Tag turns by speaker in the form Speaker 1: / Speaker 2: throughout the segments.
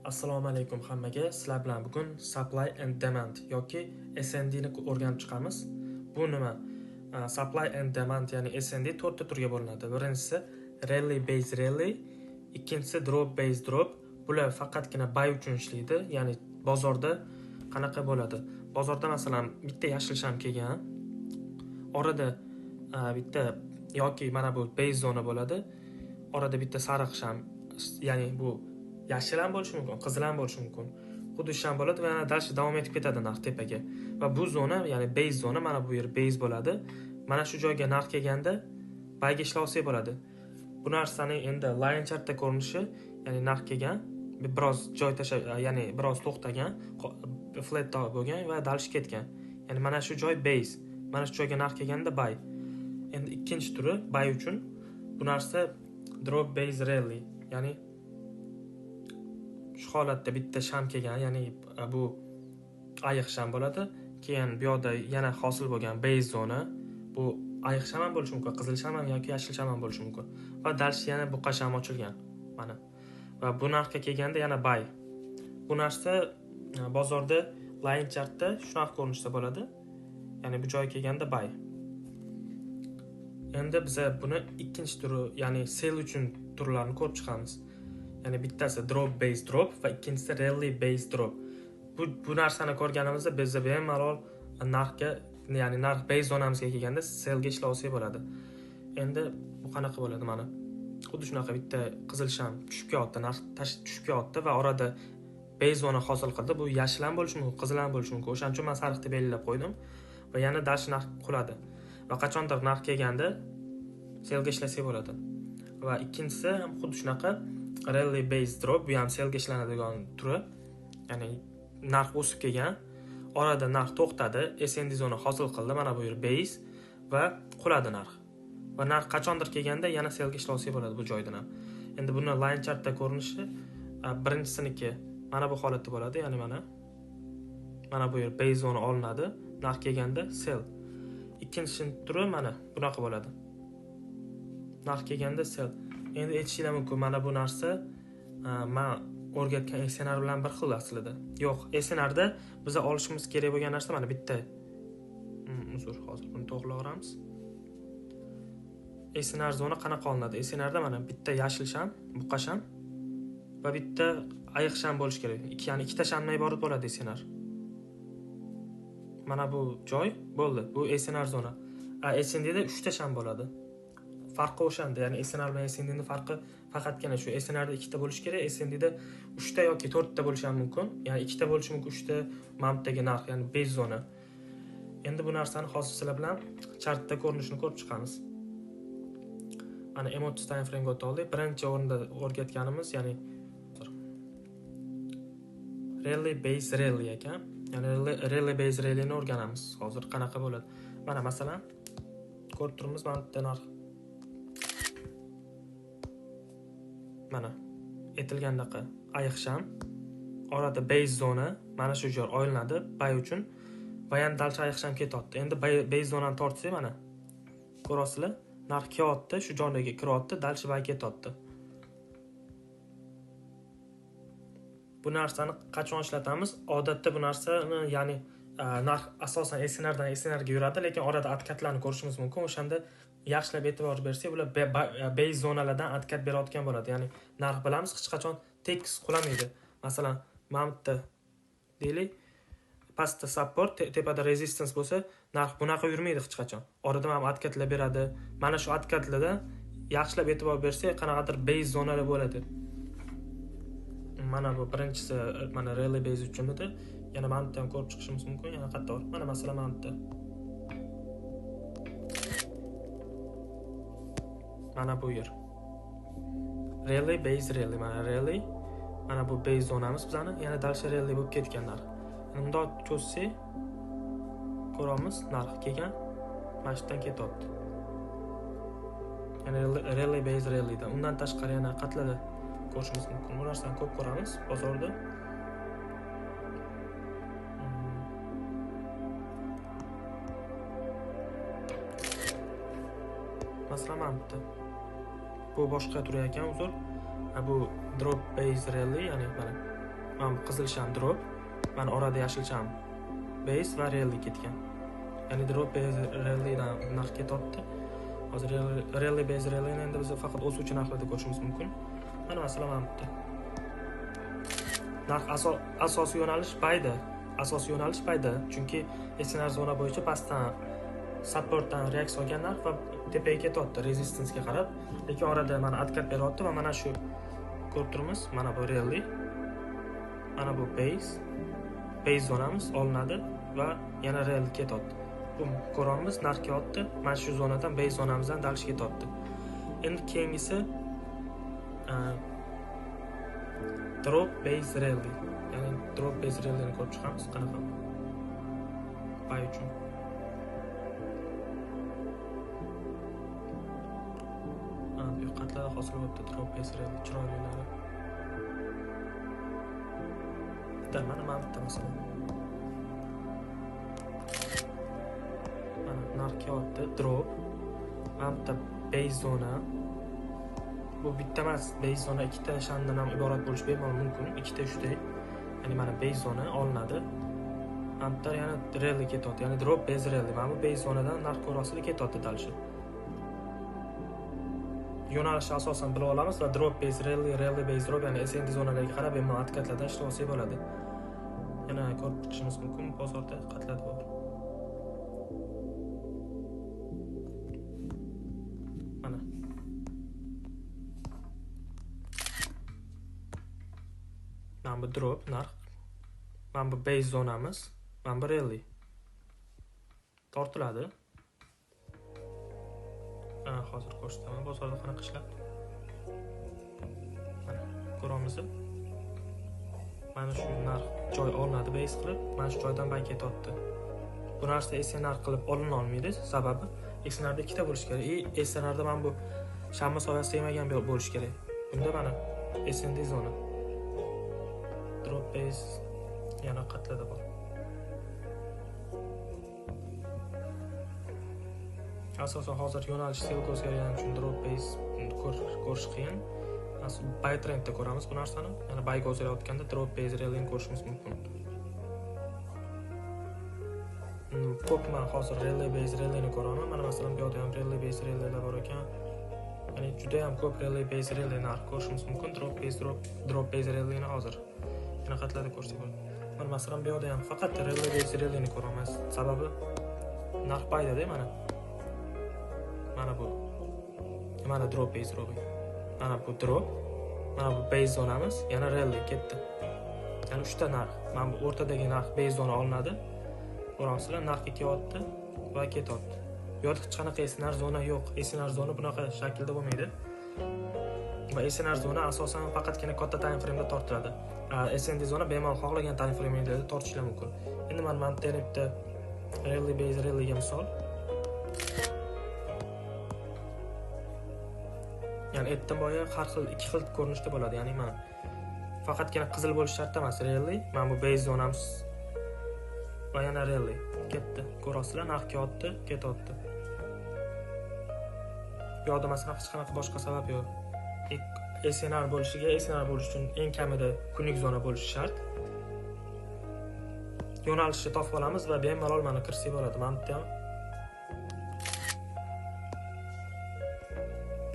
Speaker 1: Assalomu alaykum hammaga. Sizlar bilan bugun Supply and Demand yoki SND ni o'rganib chiqamiz. Bu nima? Supply and Demand, ya'ni SND to'rtta turga bo'linadi. Birinchisi Rally Base Rally, ikkinchisi Drop Base Drop. Bular faqatgina buy uchun ishlaydi. Ya'ni bozorda qanaqa bo'ladi? Bozorda masalan bitta yashil sham kelgan, orada bitta yoki mana bu base zona bo'ladi. Orada bitta sariq sham, ya'ni bu yashil ham bo'lishi mumkin, qizil ham bo'lishi mumkin. Xuddi sham bo'ladi va yana дальше davom etib ketadi narx tepaga. Va bu zona, ya'ni base zona, mana bu yer base bo'ladi. Mana shu joyga narx kelganda buyga ishlab olsak bo'ladi. Bu narsani endi line chartda ko'rinishi, ya'ni narx kelgan, biroz joy tashlab, ya'ni biroz to'xtagan, flat bo'lgan va дальше ketgan. Ya'ni mana shu joy base. Mana shu joyga narx kelganda buy. Endi ikkinchi turi buy uchun bu narsa drop base rally, ya'ni shu holatda bitta sham kelgan, ya'ni bu ayiq sham bo'ladi. Keyin bu yoqda yana hosil bo'lgan base zona, bu ayiq sham ham bo'lishi mumkin, qizil sham ham yoki yashil sham ham bo'lishi mumkin. Va дальше yana buqa sham ochilgan mana. Va bu narxga kelganda yana buy. Bu narsa bozorda line chartda shunaqa ko'rinishda bo'ladi. Ya'ni bu joyga kelganda buy. Endi biza buni ikkinchi turi, ya'ni sell uchun turlarini ko'rib chiqamiz. Ya'ni bittasi drop base drop va ikkinchisi rally base drop. Bu narsani ko'rganimizda biz bemalol narxga, ya'ni narx base zonamizga kelganda sellga ishlab olsak bo'ladi. Endi bu qanaqa bo'ladi mana? Xuddi shunaqa bitta qizil sham tushib kelyapti, narx tushib kelyapti va orada base zona hosil qildi. Bu yashil ham bo'lishi mumkin, qizil ham bo'lishi mumkin. O'shaning uchun men sariq deb belgilab qo'ydim va yana дальше narx quladi. Va qachondir narx kelganda sellga ishlasak bo'ladi. Va ikkinchisi ham xuddi shunaqa rally base drop, bu ham sellga ishlanadigan turi. Ya'ni narx o'sib kelgan, orada narx to'xtadi, SND zona hosil qildi, mana bu yer base va quladi narx. Va narx qachondir kelganda yana sellga ishlasak bo'ladi bu joydan ham. Endi buni line chartda ko'rinishi, birinchisiniki mana bu holatda bo'ladi, ya'ni mana bu yer base zona olinadi, narx kelganda sell. Ikkinchi turi mana bunaqa bo'ladi. Narx kelganda sell. Endi aytishinglar mumkin, mana bu narsa men o'rgatgan SNR bilan bir xil aslida. Yo'q, SNRda biz olishimiz kerak bo'lgan narsa mana bitta. Uzr, hozir buni to'g'rilayveramiz. SNR zona qanaqa olinadi? SNRda mana bitta yashil sham, buqa sham va bitta ayiq sham bo'lishi kerak. Ya'ni ikkita shamdan iborat bo'ladi SNR. Mana bu joy bo'ldi. Bu SNR zona. SNDda 3 ta sham bo'ladi. Farqi o'shanda, ya'ni SNR bilan SND ning farqi faqatgina shu. SNRda 2 ta bo'lishi kerak, SNDda 3 ta yoki 4 ta bo'lishi ham mumkin. Ya'ni 2 ta bo'lishi mumkin, 3 ta mana narx, ya'ni base zona. Endi bu narsani hozir sizlar bilan chartda ko'rinishini ko'rib chiqamiz. Mana M30 time frame ga o'ta oldik. Birinchi o'rinda o'rgatganimiz, ya'ni rally base rally ekan. Ya'ni rally base rally ni o'rganamiz hozir qanaqa bo'ladi. Mana masalan ko'rib turibmiz, mana bitta narx. Mana aytilgandaqa ayiq sham, orada base zona, mana shu joy olinadi buy uchun va yana дальше ayiq sham ketyapti. Endi base zonani tortsak mana ko'rasizlar, narx kelyapti, shu joyga kiryapti, дальше buy ketyapti. Bu narsani qachon ishlatamiz? Odatda bu narsani, ya'ni narx asosan SNRdan SNRga yuradi, lekin orada откатlarni ko'rishimiz mumkin. O'shanda yaxshilab e'tibor bersak, bular base zonalardan откат berayotgan bo'ladi. Ya'ni narx bilamiz, hech qachon tekis qulamaydi. Masalan, mana bu yerda deylik, pastda support, tepada resistance bo'lsa, narx bunaqa yurmaydi hech qachon. Orada mana откатlar beradi. Mana shu откатlarda yaxshilab e'tibor bersak, qanaqadir base zonalar bo'ladi. Mana bu birinchisi, mana rally base uchun edi. Yana mana bu yerda ham ko'rib chiqishimiz mumkin, yana qator. Mana masalan mana bu yerda. Mana bu yer. Rally base rally, mana rally. Mana bu base zonamiz bizani. Yana дальше rally bo'lib ketgan narx. Endi bundoq cho'zsak ko'ramiz, narx kelgan, mana shu yerdan ketyapti. Ya'ni rally base rallydan. Undan tashqari yana qatlada ko'rishimiz mumkin. Bu narsani ko'p ko'ramiz bozorda. Masalan, mana bu yerda. Bu boshqa tur ekan, uzr. Bu drop base rally, ya'ni mana Mana bu qizil sham drop, mana orada yashil sham base va rally ketgan. Ya'ni drop base rallydan narx ketyapti. Hozir rally base rallyni endi biz faqat o'suvchi narxlarda ko'rishimiz mumkin. Mana masalan mana bu yerda. Narx asosiy yo'nalish buyda. Asosiy yo'nalish buyda, chunki SNR zona bo'yicha pastdan supportdan reaksiya olgan narx va tepaga ketyapti resistancega qarab, lekin orada mana откат beryapti va mana shu ko'rib turibmiz, mana bu rally, mana bu base zonamiz olinadi va yana rally ketyapti. Bu ko'ramiz, narx kelyapti, mana shu zonadan base zonamizdan dalish ketyapti. Endi keyingisi drop base rally, ya'ni drop base rallyni ko'rib chiqamiz qanaqa buy uchun. Mana bu qatlar hosil bo'libdi drop base rally chiroylilari. Bitta mana bitta masalan. Mana narx kelyapti drop. Mana bitta base zona. Bu bitta emas, base zona ikkita shamdan ham iborat bo'lishi bemalol mumkin, ikkita uchta. Ya'ni mana base zona olinadi. Mana bitta yana rally ketyapti, ya'ni drop base rally. Mana bu base zonadan narx ko'rasida ketyapti dalishi. Yo'nalishni asosan bilib olamiz va drop base rally, rally base drop, ya'ni SND zonalarga qarab bemalol откатlardan ishlab olsak bo'ladi. Yana ko'rib chiqishimiz mumkin, bozorda qatlar bor. Mana. Mana bu drop narx. Mana bu base zonamiz, mana bu rally. Tortiladi. Hozir ko'rsataman bozorda qanaqa ishlab. Mana ko'ramiz. Mana shu narx joy olinadi base qilib, mana shu joydan buy ketyapti. Bu narsa SNR qilib olina olmaydi, sababi SNR da ikkita bo'lishi kerak. SNR da mana bu shamma soyasi tegmagan bo'lishi kerak. Bunda mana SND zona. Drop base yana qatlada bor. Asosan hozir yo'nalish sell o'zgargani uchun drop base ko'rish qiyin. Buy trendda ko'ramiz bu narsani. Ya'ni buy o'zgarayotganda drop base rallyni ko'rishimiz mumkin. Ko'p men hozir rally base rallyni ko'raman. Mana masalan bu yerda ham rally base rallylar bor ekan. Ya'ni juda ham ko'p rally base rally narx ko'rishimiz mumkin. Drop base drop, drop base rallyni hozir yana qatlarda ko'rsak bo'ladi. Mana masalan bu yerda ham faqat rally base rallyni ko'ramiz. Sababi narx buydada mana. Mana bu. Mana drop base drop. Mana bu drop. Mana bu base zonamiz, yana rally ketdi. Ya'ni uchta narx. Mana bu o'rtadagi narx base zona olinadi. Ko'rasizlar, narxga kelyapti va ketyapti. Bu yerda hech qanaqa SNR zona yo'q. SNR zona bunaqa shaklda bo'lmaydi. Va SNR zona asosan faqatgina katta time frame'da tortiladi. SND zona bemalol xohlagan time frame'da tortishlar mumkin. Endi mana bu yerda bitta rally base rallyga misol. Ya'ni aytdim boya har xil ikki xil ko'rinishda bo'ladi. Ya'ni mana faqatgina qizil bo'lishi shart emas. Rally, mana bu base zonamiz va yana rally ketdi. Ko'rasizlar, narx kelyapti, ketyapti. Bu yerda masalan hech qanaqa boshqa sabab yo'q. SNR bo'lishiga, SNR bo'lish uchun eng kamida kunlik zona bo'lishi shart. Yo'nalishni topib olamiz va bemalol mana kirsak bo'ladi. Mana bu yerda ham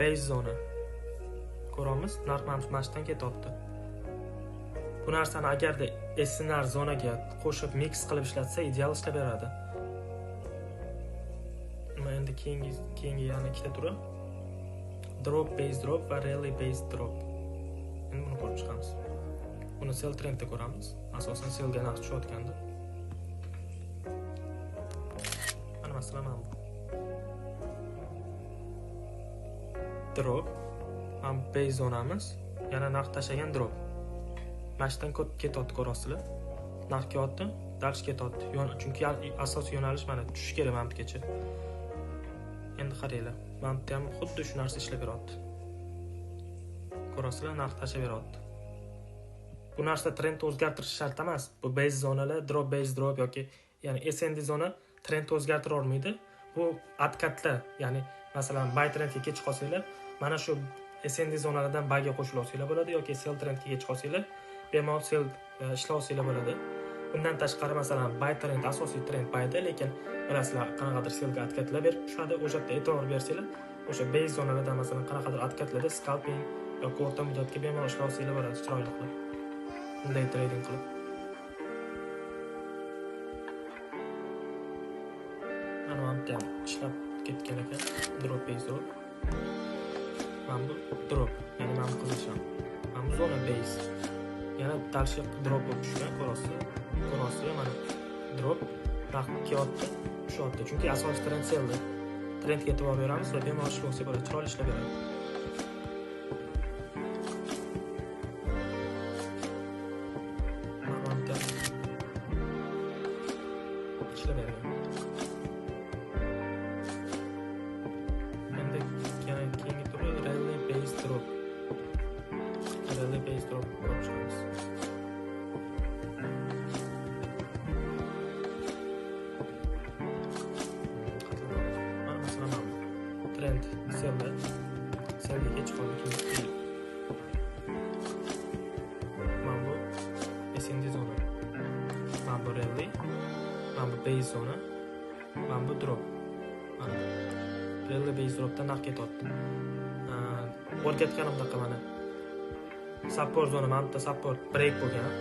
Speaker 1: base zona ko'ramiz, narx mana shu ketyapti. Bu narsani agarda SNR zonaga qo'shib mix qilib ishlatsa ideal ishlab beradi. Mana endi keyingi yana ikkita turi drop base drop va rally base drop. Endi buni ko'rib chiqamiz. Buni sell trendda ko'ramiz. Asosan sellga narx tushayotganda. Mana masalan mana bu. Drop, mana base zonamiz, yana narx tashlagan drop. Mana shu yerdan ketyapti, ko'rasizlar. Narx kelyapti, dalish ketyapti. Chunki asosiy yo'nalish mana tushish kerak mana bu yergacha. Endi qaranglar, mana bu yerda ham xuddi shu narsa ishlab beryapti. Ko'rasizlar, narx tashlab beryapti. Bu narsa trendni o'zgartirish shart emas. Bu base zonalar, drop base drop yoki ya'ni SND zona trendni o'zgartira olmaydi. Bu откатlar, ya'ni masalan buy trendga kech qolsanglar, mana shu SND zonalaridan buyga qo'shilib olsanglar bo'ladi yoki sell trendga kech qolsanglar, Bemalol sell ishlab olsanglar bo'ladi. Undan tashqari masalan buy trend asosiy trend buyda, lekin bilasizlar qanaqadir sellga откат lar berib tushadi. O'sha yerda e'tibor bersanglar, o'sha base zonalarda masalan qanaqadir откат larda scalping yoki o'rta muddatga bemalol ishlab olsanglar bo'ladi chiroyli qilib. Bunday trading qilib. Mana bu yerda ham ishlab ketgan ekan drop base drop. Mana bu drop, ya'ni mana bu qizil sham. Mana bu zona base. Yana tarshi drop bo'lib tushgan, ko'rasizlar. Ko'rasizlar, mana drop narx kelyapti, tushyapti. Chunki asosiy trend sellda. Trendga e'tibor beramiz va bemalol ishlab olsak bo'ladi, chiroyli ishlab beradi. Mana bu yerda ishlab beradi. Endi yana keyingi turi rally base drop. Rally base drop ko'rib chiqamiz. Mana masalan mana bu trend sellda, sellga kech qoldi. Mana bu SND zona. Mana bu rally, mana bu base zona, mana bu drop. Mana rally base dropdan narx ketyapti. O'rgatganimdaqa mana support zona, mana bu support break bo'lgan.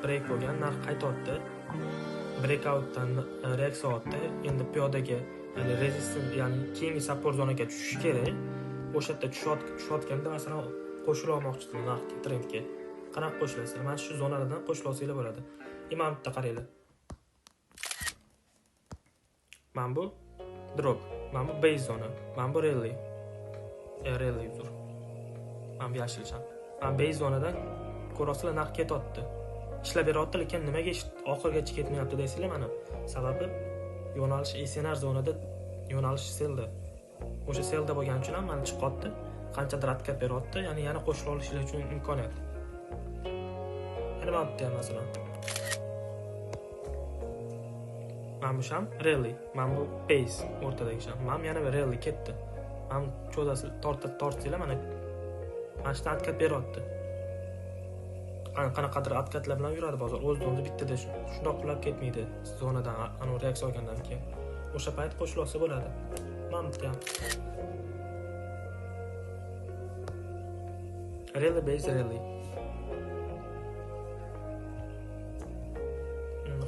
Speaker 1: Break bo'lgan, narx qaytyapti. Breakoutdan reaksiya oldi. Endi piyodaga, ya'ni resistance, ya'ni keyingi support zonaga tushish kerak. O'sha yerda tushayotganda masalan qo'shila olmoqchisizlar narxga, trendga. Qanaqa qo'shilasizlar? Mana shu zonalardan qo'shila olsanglar bo'ladi. Mana bu yerda qaranglar. Mana bu drop, mana bu base zona, mana bu rally. Rally uzr. Mana bu yashil sham. Mana base zonadan ko'rasizlar narx ketyapti. Ishlab beryapti, lekin nimaga oxirigacha ketmayapti deysizlar mana. Sababi yo'nalish SNR zonada yo'nalish sellda. O'sha sellda bo'lgani uchun ham mana chiqyapti. Qanchadir откат beryapti, ya'ni yana qo'shila olishlar uchun imkoniyat. Yana mana bu yerda ham masalan. Mana bu sham rally, mana bu base o'rtadagi sham. Mana bu yana bir rally ketdi. Mana bu cho'zasi tortsanglar mana shu откат beryapti. Qanaqadir откат lar bilan yuradi bozor. O'z o'zi bittada shundoq qulab ketmaydi zonadan anavi reaksiya olgandan keyin. O'sha payt qo'shila olsa bo'ladi. Mana bu yerda ham. Rally base rally.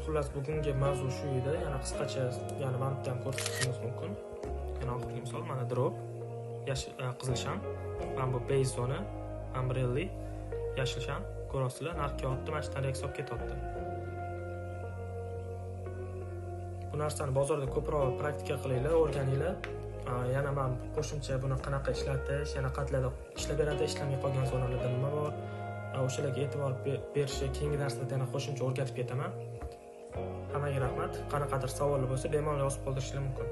Speaker 1: Xullas bugungi mavzu shu edi. Yana qisqacha, ya'ni mana bu yerda ham ko'rsatishimiz mumkin. Yana oxirgi misol mana drop, yashil, qizil sham, mana bu base zona, mana bu rally, yashil sham. Ko'rasizlar, narx kelyapti, mana shu yerdan reaksiya olib ketyapti. Bu narsani bozorda ko'proq praktika qilinglar, o'rganinglar. Yana men qo'shimcha buni qanaqa ishlatish, yana qayerlarda ishlab beradi, ishlamay qolgan zonalarda nima bor, o'shalarga e'tibor berishni keyingi darslarda yana qo'shimcha o'rgatib ketaman. Hammaga rahmat. Qanaqadir savollar bo'lsa, bemalol yozib qoldirishingiz mumkin.